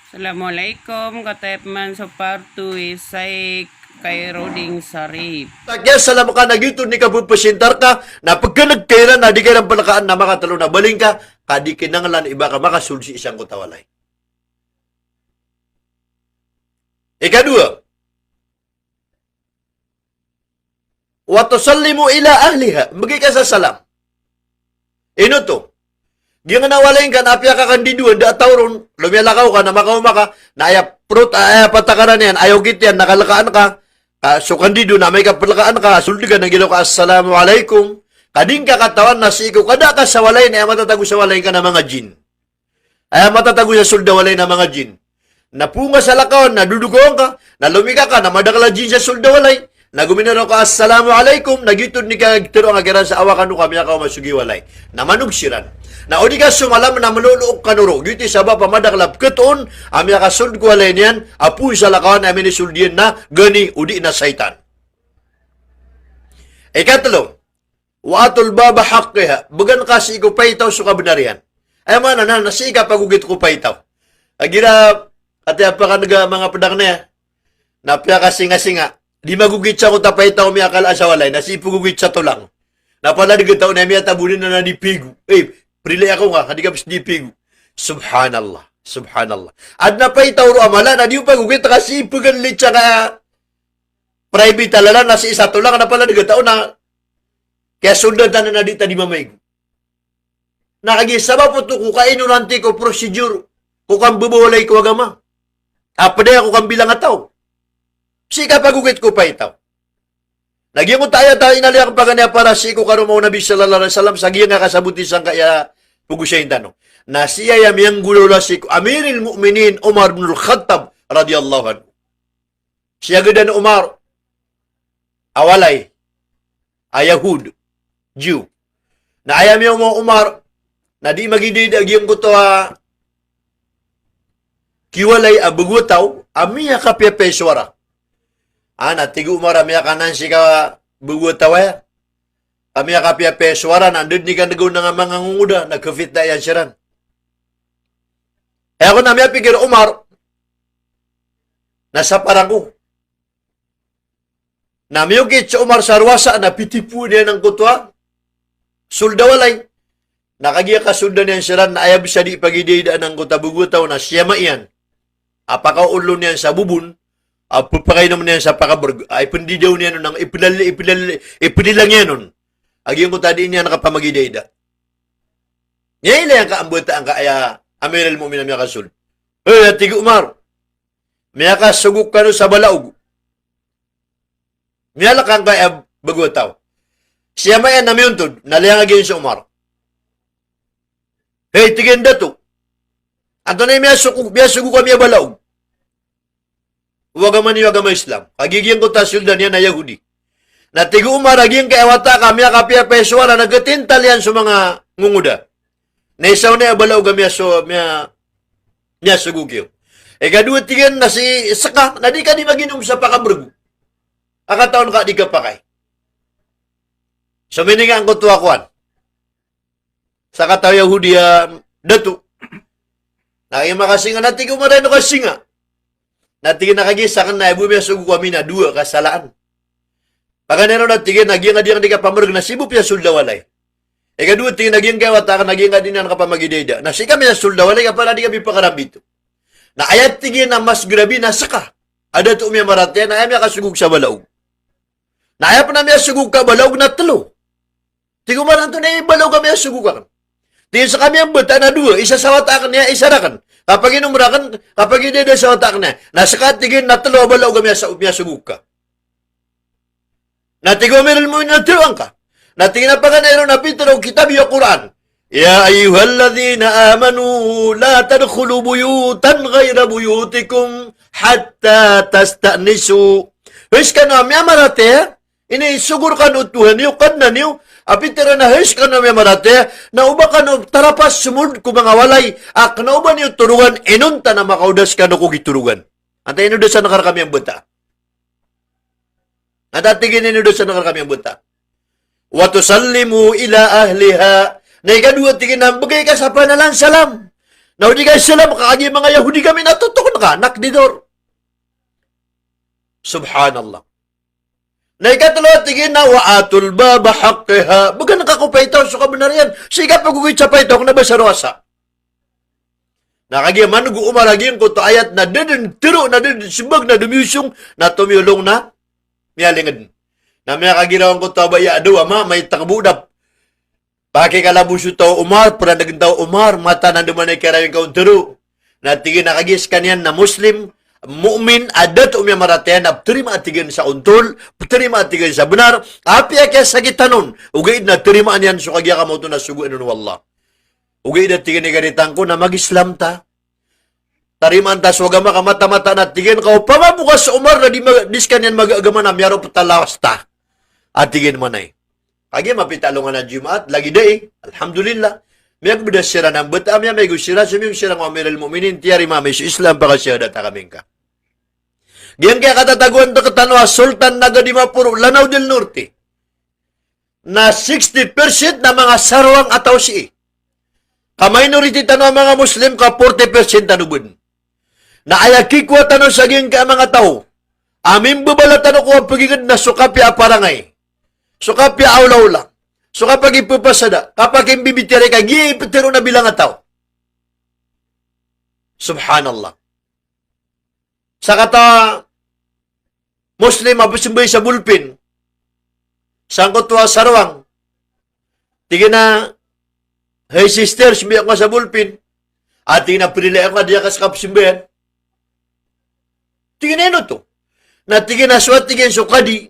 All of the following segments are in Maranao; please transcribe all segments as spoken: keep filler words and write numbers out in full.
Assalamualaikum, kataya pman so part two i Shaykh Khairuddin Sharif. Takiya salam ka na giyoto i kapepesintar ka, na pegkeneg ka iran na di ka iran pelekaan na makatelo na baling ka, ka di kinanglan i ba ka makasold sii sangkoto a walay. Ikadowa, wa tusallimu ila ahliha, mbegay ka sa salam. Ino oto? Giyangkanan a walay ngka na apiya ka kandidoan, da a taw ron, lomiyalakaw ka na makaoma ka, na aya prot, aya patakaran iyan, aya okit iyan, na kalekaan ka, ka so kandido na amay ka pelekaan ka, sold ka na giraw ka, "Assalamu alaikum." Ka di ngka katawan na sii ko kada ka sa walay na aya matatago sa walay ngka na manga jin. Aya matatago sa sold a walay na manga jin. Na poon ka sa lakawan, na dodokawan ka, na lomika ka, na madakel a jin sa sold a walay. Na gominaraw ka, "Assalamu alaikum," na giyoto i kagiteroa ngka kiran sa awa kano ka miyakaoma so giya walay. Na manog siran. Na o di ka somalam na melolook kano ron. Giyoto i sabap a madakel a peketoon a miyakasold ko walay niyan, a poon sa lakawan a minisold iyan na gani o di na saitan. Ikatelo, wa atul baba haqqiha, began ka sii ko paitaw so kabenar iyan. Aya maana niyan na sii ka pagogit ko paitaw. Agira, ati apa ka nega manga pedang niya, na apiya ka singa-singa. Di magogit sa kota paitaw, miyakala sa walay, na sii pegogit sa tolang. Na palad getaw na miyatabonin na di pigo. Eh, prilai ako nga, ka di ka pes di pigo. Subhanallah, subhanallah. Aden a paitaw ro a mala, na di o pagogit ka sii pegelit sa ka private a lalan na sii sa tolang, na palad getaw na kiyasoldan tano na di ta di mamaigo. Na kagiya sabap oto ko kainoranti ko procedure ko kambebawalay ko agama. A ped aya ko kambilangataw. Sii ka pagogit ko paitaw. Na giyangkoto a ayat a inaloy akn paganay a para sii ko karoma o Nabi sallallahu alaihi wasallam sa giyangkai a kasaboti sangkai a pegosayin tano. Na sii aya miyanggolawla sii ko Amiril Mu'minin Umar bin Al-Khattab radiyallahu anhu. Siyagadan o Umar a walay a Yahud, Jew. Na aya miyaoma o Umar na di magidaida giyangkoto a kiwalay a bago a taw a miyakapiyapiya i sowara. A, na tig o Umar a miyakanan sii ka bago a taw aya a miyakapiyapiya i sowara, na da den i kandegaw o manga ngongoda, na kafitna iyan siran. Aya kon a miyapikir o Umar na saparan ko. Na miyokit si Umar sa rowasa na pitipoon iyan angkoto a sold a walay. Na kagiya kasoldan iyan siran na aya bes a di pagidaidaan angkoto a bago a taw na siyama iyan a pakaolon iyan sa bobon, a pepakainom iyan sa pakabereg, a ipendidaw niyan on, a ipelal-, ipelal-, ipelilang iyan on a giyangkoto a di niyan kapamagidaida. Niyan ilay angka a mbata angka aya Amirul Mu'minin a miyakasold. Hey, a tig o Umar, miyakasogok kano sa balaog. Miyalek angkai a bago a taw. Siyama iyan na miyontod, na liyangag iyan si Umar. Hey, tig iyan, Dato, antonaa i miyasogok, miyasogok ami a balaog? O agama niyo agama Islam. Kagiya giyangkoto a soldan iyan na Yahudi. Na tig o Umar a giyangkai a wata ka miyakapiyapiya i sowara na ketintal iyan so manga ngongoda. Na isa on aya balaog a miyaso-, miya-, miyasogok iyo. Ikadowa tig iyan na si seka, na di ka di maginom sa pakabereg. A katawan ka di kapakay. So mining angkoto a kowan. Sa kataw Yahudi a dato. Na aya makasinga na tig o Umar a ino ka singa. Na tig iyan a kagiya saken na aya bo miyasogok ami na dowa ka salaan. Paganay ron na tig iyan a giyangkaya di kapamereg na sii bo piyasold a walay. Ikadowa tig iyan a giyangkaya wata aken na giyangkaya di niyan kapamagidaida. Na sii ka miyasold a walay ka palad di ka mipakarambit. Na aya tig iyan a mas grabi na seka. A dato miyamaratiyaya na aya miyakasogok sa balaog. Na aya pen a miyasogok ka balaog na telo. Tig o Umar, antonaa i balaog a miyasogok aken? Tig iyan, seka miyambata na dowa, isa sa wata aken iyan, isa raken. Kapaginom raken, kapagidaida sa wata aken iyan. Na seka tig iyan na telo a balaog a miyasa-, miyasogok ka. Na tig o Amirul Mu'minin na telo angka. Na tig iyan a paganay ron na pitharo o kitab iyo a Qur'an. Ya ayyuhalladhina amanu la tadkhulu buyutan ghayra buyutikum hatta tasta'nisu. Hay sekano a miyamaratiyaya, inisogo rekano o Tuhan iyo, Kadnan iyo, a pitharo na hay sekano a miyamaratiyaya, na oba kano tarapas somold ko manga walay a kena o ba niyo torogan inonta na makaoda sekano ko gii torogan. Antaa i inoda sa nekar kami a mbata? Antaa tig iyan i inoda sa nekar kami a mbata? Wa tusallimu ila ahliha. Na ikadowa tig iyan na mbegay ka sa panalan salam. Na o di ka Islam ka kagiya manga Yahudi kami na totokn ka, knock the door. Subhanallah. Na ikatlo a tig iyan na, "Wa atul baba haqqiha." Bgan ka ko paitaw so kabnar iyan. Sii ka pagogoyt sa paitaw, kna ba sa rowasa. Na kagiya manogo o Umar a giyangkoto a ayat na da dn tero, na da dn smbag, na da miyosong, na tomiyolong na miyalingd. Na miyakagiraw angkoto a baya a dawa, ma, maitag bo dap. Pakikalabos o taw o Umar, pranag o taw o Umar, mataan a da man i karawi ngka on tero. Na tig iyan a kagiya skaniyan na Muslim, mu'min, a dato miyamaratiyaya na ptarima a tig iyan sa ontol, ptarima a tig iyan sa bnar, apiya kiyasakitan on, ogaid na tarimaan iyan so kagiya kamaoto na sogoan on o Allah. Ogaid a tig iyan i karitan ko na mag-Islam ta. Tarimaan ta so agama ka mataan-mataan a tig iyan ka opama bo ka so Umar na di ma-, di skaniyan mag-agama na miyarop ta lawas ta. A tig iyan manay. Kagiya mapita alongan a Jumaat, lagid ai, alhamdulillah. Miyagobda siran a mbata a miyamaigo siran, somiyong siran ko Amirul Mu'minin, tiyarima ami so Islam, pakasiyada ta kami ngka. Giyangkaya katatagoan tktano a Sultan Naga Dimaporo, Lanao del Norte. Na sixty percent na manga Sarawang a taw sii. Ka minority tano a manga Muslim ka forty percent tano bn. Na aya kikowa tano sa giyangkaya manga taw a mimbabala tano ko a pagingd na so kapiya a parangay, so kapiya a awla-awla, so kapakipphasada, kapakimbibitiyarai ka giya i ptharoon a bilang a taw. Subhanallah. Sakataw a Muslim a pzmbay sa ballpen sangkoto a Sarawang. Tig iyan a, "Hi sister, smbay ako ngka sa ballpen." A tig iyan a, "Prilai ako ngka, di ako ska pzmbayan." Tig iyan a, "Ino oto?" Na tig iyan a, "So," a tig iyan, "so kadi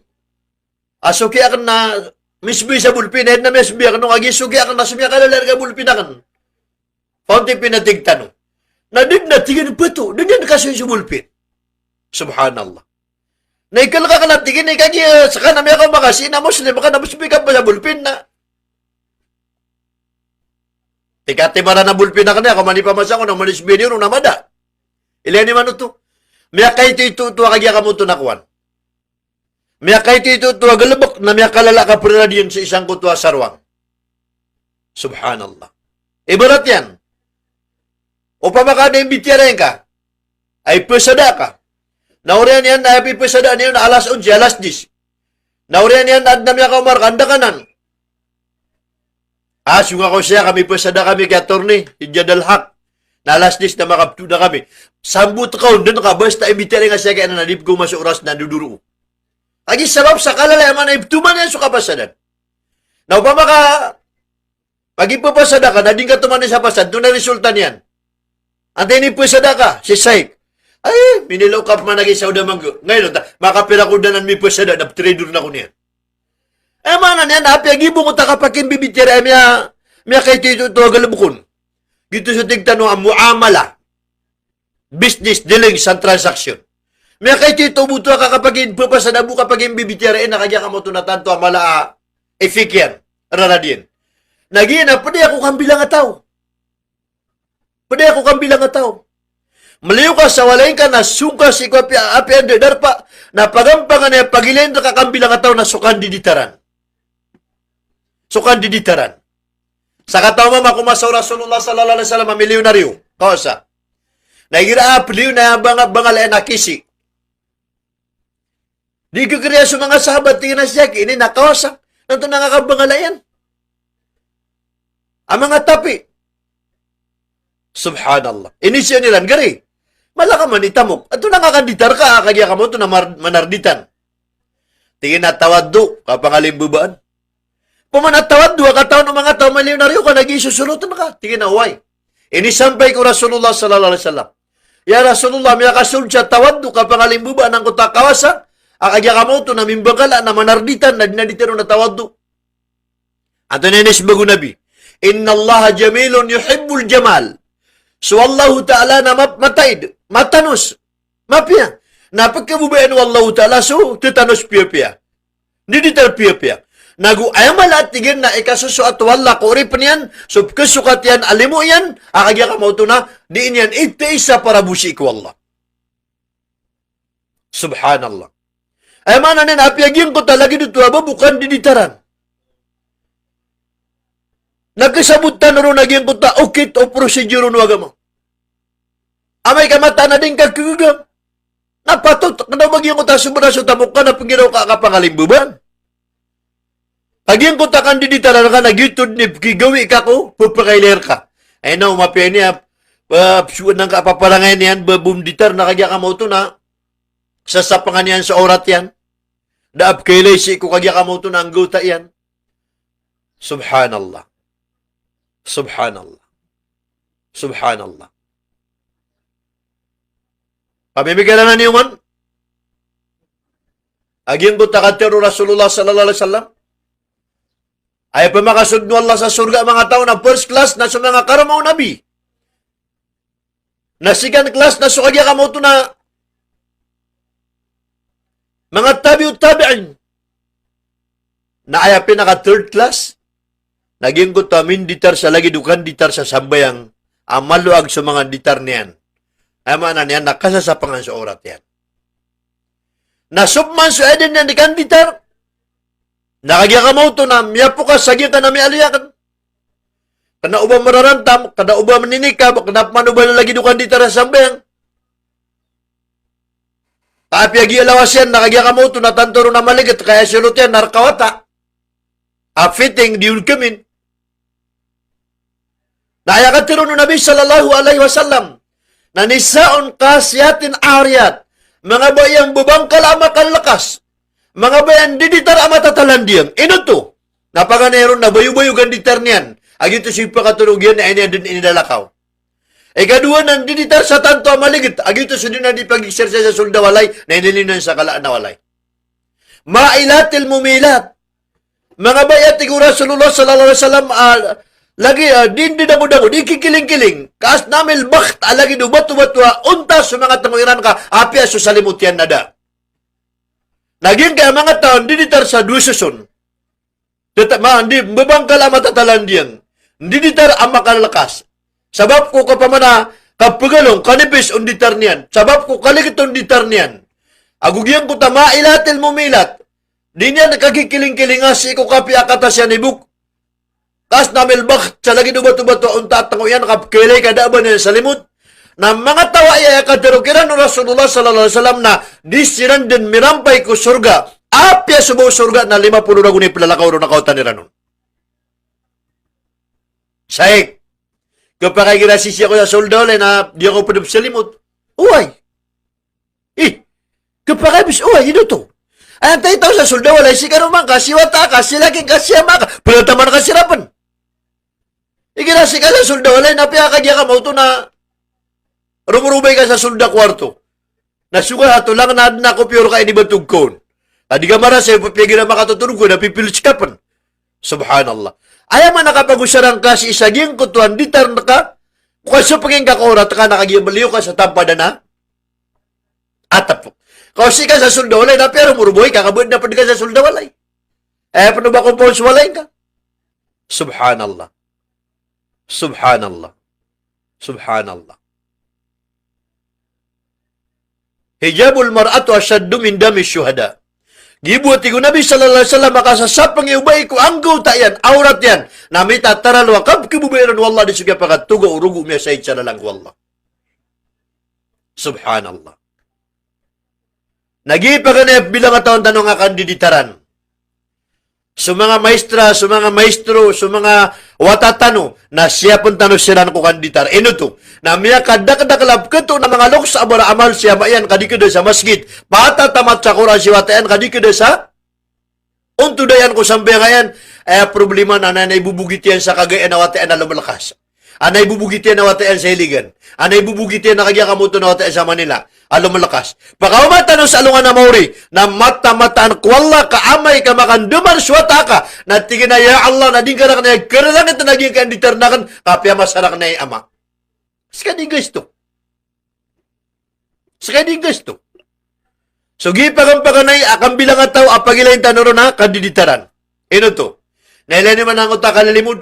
a soki akn na mismbay sa ballpen, aya dn a miyasmbay akn on, kagiya soki akn na so miyakalala rka ballpen akn." Paonti pn a tig tano. Na di dn a tig iyan pto, di niyan kasoy so ballpen. Subhanallah. Na ikalk akn a tig iyan i kagiya ska na miyakaoma ka sii na Muslim ka na pzmbi ka pn sa ballpen na. Tig ka timaran a ballpen akn aya, ka oman i pamasa ko na oman i smbay niyo ron na mada. Ilaya niyo man oto. Miyakaitoito oto a kagiya kamo oto na kowan. Miyakaitoito oto a galbk na miyakalala ka praradiyan sii sangkoto a Sarawang. Subhanallah. Ibarat iyan, opama ka adn a imbitiyarai ngka a iphasada ka. Na oriyan iyan na aya piphasadaan iyo na alas onse, alas diyes. Na oriyan iyan na adn a miyakaoma rka, anda ka nan? A, song ako saya, ka miphasada kami ki attorney, si Jadal Haq. Na alas diyes na makapthoda kami. Sambot ka on dn ka basta imbitiyarai ngka saya ki anan na di pkhaoma so oras na dodoroo. Lagid sabap sa kalalayaman a iptoman iyan so kapasadan. Na opama ka pagiphapasada ka na di ngka toman sa pasad, antonaa i resulta niyan? Antaa i iniphasada ka, si Saik. Ay, minilaw ka pman a giya sa oda mangga. Ngayon, ta, makapira ko da nan miphasada, na ptraidor na ko niyan. Aya maana niyan na apiya giya bo ngka ta kapakimbibitiyarai a miya, miyakaitoito oto a galbk on. Giyoto so tig tano a muamala. Business dealings and transaction. Miyakaitoito bo oto a kakapakimbibitiyarai na kagiya kamo oto na tanto a mala a efek iyan, rarad iyan. Na giya na pd aya ko kambilangataw. Pd aya ko kambilangataw. Mliyo ka sa walay ngka na song ka sii ko apiya, apiya anda darpa, na pagampangan iyan a pagilayn rka kambilangataw na so kandiditaran. So kandiditaran. Sakataw a mama ko masa o Rasulullah sallallahu alaihi wasallam a milyonaryo. Kawasa. Na igira a piliyo na banga, bangala iyan a kisi. Di kikiriya so manga sahabat, tig iyan a siyaki, ini na kawasa. Na antonaa nga kabangala iyan a manga tapi? Subhanallah. Inisiyon iran, gari. Mala ka man i tamok. Antonaa nga kanditar ka, a kagiya kamo oto na mar-, manarditan? Tig iyan a tawaddu, kapangalimbabaan. Opama na tawaddu a katawan o manga taw a milyonaryo ka na giya i sosolotn ka. Tig iyan a oway. Inisampay ko Rasulullah sallallahu alaihi wasallam. Ya Rasulullah, miyakasold sa tawaddu, kapangalimbabaan angkoto a kawasa a kagiya kamo oto na mimbangala, na manarditan, na di na di tano na tawaddu. Antonaa i inismbag o Nabi? Innallaha jamilun yuhibbul jamal. So Allahu Ta'ala na map-, mataid, matanos, mapiya. Na pkhababayaan o Allahu Ta'ala so tatanos piyapiya. Di di tal piyapiya. Nago aya mala, tig iyan, na ikasosoat o Allah ko oripn iyan, so pkhasokat iyan a limo iyan, a kagiya kamo oto na di niyan itaisa para bo sii ko Allah. Subhanallah. Aya maana niyan, apiya giyangkoto a lagid oto a babo kandiditaran. Na kasabot tano ron a giyangkoto a okit o procedure o agama. Amay ka mataan a di ngka kegegam. Na patot, kena o ba giyangkoto a sobra so tamok ka na pegiraw ka a kapangalimbabaan. Ka giyangkoto a kandiditaran ka na giyoto den i pegigawii ka ko pepekailay reka. Ay na o mapiya ini a, ah, pesowan angka a paparangay niyan, ba bomditar na kagiya ka maoto na sasapangan iyan so awrat iyan. Da a pekailay sii ko kagiya ka maoto na anggawta iyan. Subhanallah. Subhanallah. Subhanallah. Pamimikiran niyo man. A giyangkoto a katharo o Rasulullah sallallahu alaihi wasallam. Aya pamakasold o Allah sa sorga a manga taw na first class na so manga karoma o Nabi. Na second class na so kagiya ka maoto na manga tabi'ut tabi'in. Na aya pinaka third class, na giyangkoto a minditar sa lagid o kanditar sa sambayang, a maloag so manga ditar niyan. Aya maana niyan na kasasapangan so awrat iyan. Na so pman so aya den iyan di kanditar, na kagiya ka maoto na miyapokas sa giyangkanan a miyaaloyaken. Kena o ba mararantam, kena o ba mininikab, kena pman o ba lagid o kanditar sa sambayang. Ka apiya giya lawas iyan na kagiya ka maoto na tanto ron a maliget, ka aya solot iyan na reka wata a fitting, di on kemin. Na aya katharo o Nabi sallallahu alaihi wasallam na nisa'un kasiyatin ariyat, manga babay a mbabangkala a makalekas, manga babay a ndiditar a matatalandiyang. Ino oto? Na paganay ron na bayobayo a kanditar niyan. A giyoto so ipakatorog iyan na aya niyan den inilalakaw. Ikadowa na ndiditar sa tanto a maliget, a giyoto so di niyan di pag-exercise sa sold a walay, na inilinaw niyan sa kala a walay. Ma'ilatil mumilat. Manga babay a tig o Rasulullah sallallahu alaihi wasallam, ah, lagid, ah, di ndidagodagod, di kikilingkiling. Ka'asnamil bakht, a lagid o batobato a onta so manga tengo iran ka apiya so salimot iyan na da. Na giyangkaya manga taw a ndiditar sa dowa soson. Tetap ma, ndi, mbabangkala a matatalandiyang. Ndiditar a makalekas. Sabap ko kapamana, kapegalong, kanipis o nditar niyan. Sabap ko kaliget o nditar niyan. Ago giyangkoto a ma'ilatil mumilat. Di niyan kakikilingkilinga sii ko kapiya a katas iyan i bok. Ka'asnamil bakht, sa lagid o batobato a onta a tengo iyan, ka pekailay ka da a ba niyan salimot. Na manga taw a aya, aya katharo kiran o Rasulullah sallallahu alaihi wasallam na di siran den mirampay ko sorga. Apiya so ba o sorga na lima polo ragon i pelalakaw ron a kawatan iran on. Saik. Kepakay igira sisii ako sa sold a walay na di ako ped pesalimot. Oway. Ih, kepakay bes, oway, ino oto? Aya antai taw sa sold a walay, si karoma ngka, si wata ka, si laki ngka, si ama ka, ped a taman ka sirapen. Igira sii ka sa sold a walay, na apiya kagiya ka maoto na romorobay ka sa sold a kowarto. Na so ka sa tolang na aden a kopiyor ka inibatog ka on. Ka di ka marasay, apiya igira makatotorog ka na pipilits ka pen. Subhanallah. Aya maana a kapagosara ngka sii sa giyangkoto a nditar ka, ko kasopeng ingka ko awrat ka na kagiya beliyo ka sa tampad a na atap. Ka o sii ka sa sold a walay, na apiya romorobay ka, ka ba den a ped ka sa sold a walay. Aya pen o ba compound so walay ngka. Subhanallah. Subhanallah. Subhanallah. Hijabul mar'atu ashaddu min dami shuhada. Gibo a tig o Nabi sallallahu alaihi wasallam a kasasapeng i babay ko anggawta iyan, awrat iyan, na mitataralo a kapkhababaya ron o Allah di so kiyapakatoga o rogo o miyasahid sa lalan ko Allah. Subhanallah. Na giya paganay a bilangatawan tano nga kandiditaran. So manga maestra, so manga maestro, so manga wata tano, na siyapen tano siran ko kanditar. Ino oto? Na miyakadakdakel a peketoon a manga loks a bara amal si ama iyan ka di keda sa masgit. Patatamat sa Qur'an si wata iyan ka di keda sa ontoda iyan ko sambayang iyan. Aya problema na, na, na ibobogit iyan sa kagaya na wata iyan a lomelekas. Ana ibobogit iyan a wata iyan sa Iligan. Ana ibobogit iyan a kagiya ka maoto na wata iyan sa Manila a lomelekas. Pakaoma tano sa alongan a maori, na matamataan ko Allah ka amay ka makandemar so wata ka, na tig iyan a, "Ya Allah, na di ngka raken aya kerarangit na giyangkai a nditarn aken, ka apiya masa raken aya i ama." Seka di ngka isto. Seka di ngka isto. So giya paganay a kambilangataw a pagilayin tano ron a kandiditaran. Ino oto? Na ilay niyo man angkoto a kalilimod.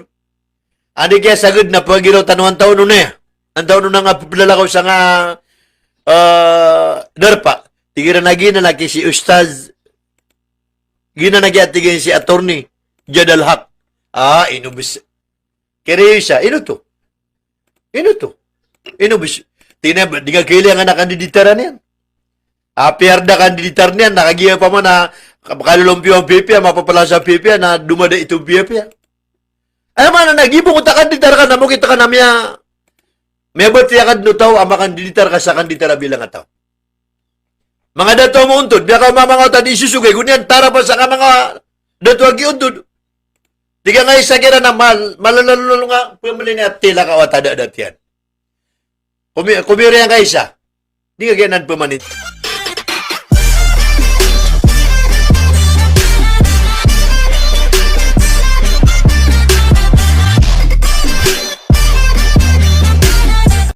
Anda i kiyasaged na pagiraw tano antawaa on aya. Antawaa on a nga pepelalakaw sangkai a, eh, darpa. Tig iran a giyanan a ki si Ustaz. Giyanan a kiyatig iyan si Attorney Jadal Haq. Ah, ino bes. Kiri isa, ino oto? Ino oto? Ino bes. Tig iyan a ba, di nga kailangan a kandiditaran iyan. Apiya rda kandiditaran iyan, na kagiya pman a kalolompiyo a piyapiya, mapapalasa a piyapiya, na domadait o piyapiya. Aya maana na giya bo ka kandiditar ka na mokit ka na miya, miyabatiya ka dn o taw a makandiditar ka sa kandiditar a bilang a taw. Manga dato a maontod, miyakaoma manga wata di sosogay, go niyan tarapa sa ka manga dato a giontod. Tig a nga isa kiran a mal-, malalalolong a pamili niyan a tilaka o wata da, da tiyan. Komi-, komiyor iyan ka isa. Di nga giyanan pamanit.